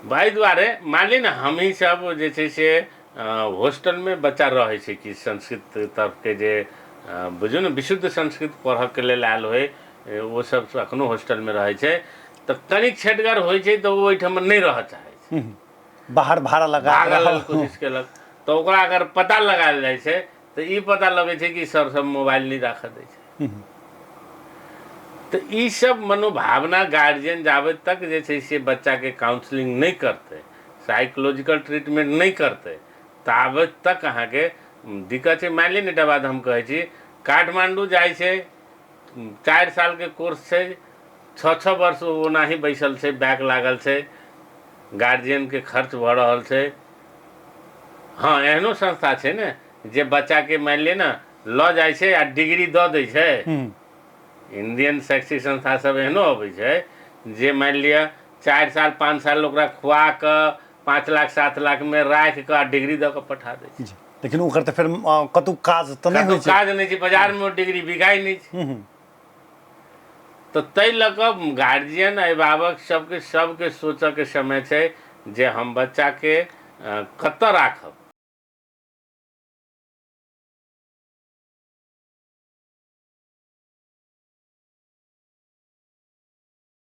एहि दुआरे मानि लिअ ने हमही सब जे छै से हॉस्टलमे बच्चा रहै छै कि संस्कृत तरफके जे बुझियौ ने विशुद्ध संस्कृत पढ़ऽके लेल आयल होइ, ओ सब एखनो हॉस्टलमे रहै छै। तऽ कनिक छेटगर होइ छै तऽ ओ ओहिठाम नहि रहऽ चाहै छै, बाहर भाड़ा लगा भागऽ लेल कोशिश केलक। तऽ ओकरा अगर पता लगायल जाइ छै तऽ ई पता लगै छै कि सर सब मोबाइल नहि राखऽ दै छै। तऽ ई सब मनोभावना गार्जियन जाबे तक जे छै से बच्चाके काउंसलिंग नहि करतै, साइकोलॉजिकल ट्रीटमेंट नहि करतै, ताबे तक अहाँके दिक्कत छै। मानि लिअ ने एकटा बात हम कहै छी, काठमाण्डू जाइ छै, 4 सालके कोर्स छै, 6-6 वर्ष ओ ओनाही बैसल छै, बैक लागल छै, गार्जियनके खर्च भऽ रहल छै। हँ, एहनो संस्था छै ने जे बच्चाके मानि लिअ ने लऽ जाइ छै आ डिग्री दऽ दै छै। इंडियन शैक्षिक संस्था सब एहनो अबै छै जे मानि लिअ 4 साल 5 साल ओकरा खुआ कऽ 5 लाख 7 लाखमे राखि कऽ आ डिग्री दऽ कऽ पठा दै छै। लेकिन ओकर तऽ फेर कतहु काज तऽ नहि होइ छै, काज नहि छै, बाजारमे ओ डिग्री बिकाइ नहि छै। तऽ ताहि लऽ कऽ गार्जियन अभिभावक सबके सोचऽके समय छै जे हम बच्चाके कतऽ राखब।